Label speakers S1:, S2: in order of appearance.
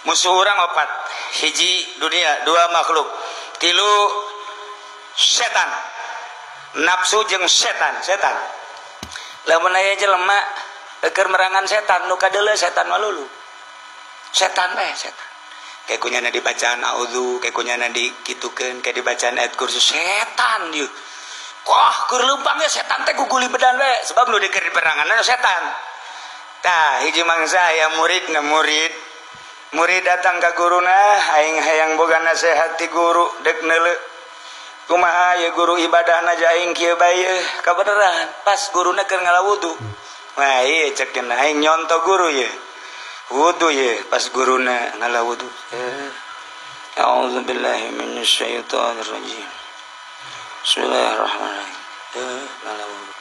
S1: Musuh urang opat, hiji dunia, dua makhluk, tilu setan, nafsu jeung setan. Setan lamun aya jelema keur merangan setan, nu kadeuleu setan malulu, setan bae, setan. Kayak kunyana dibacaan auzu, kayak kunyana dikitukeun, kayak dibacaan ayat kursi, setan ieu. Wah, keur leumpang ya setan teh guguli bedan bae, sebab nu dikeun perangan setan. Tah, hiji mangsa aya murid na, murid murid datang ka guruna, "Aing hayang boga nasihat ti guru, dek neuleu kumaha ya guru ibadahna, aing kieu bae." Kabeneran pas guruna keur ngala wudu. Wah, iya, cek aing nyonto guru ye wudu ye. Pas guruna ngala wudu, "A'udzu billahi minasyaitonir rajim. Bismillahirrahmanirrahim." Ngala wudu.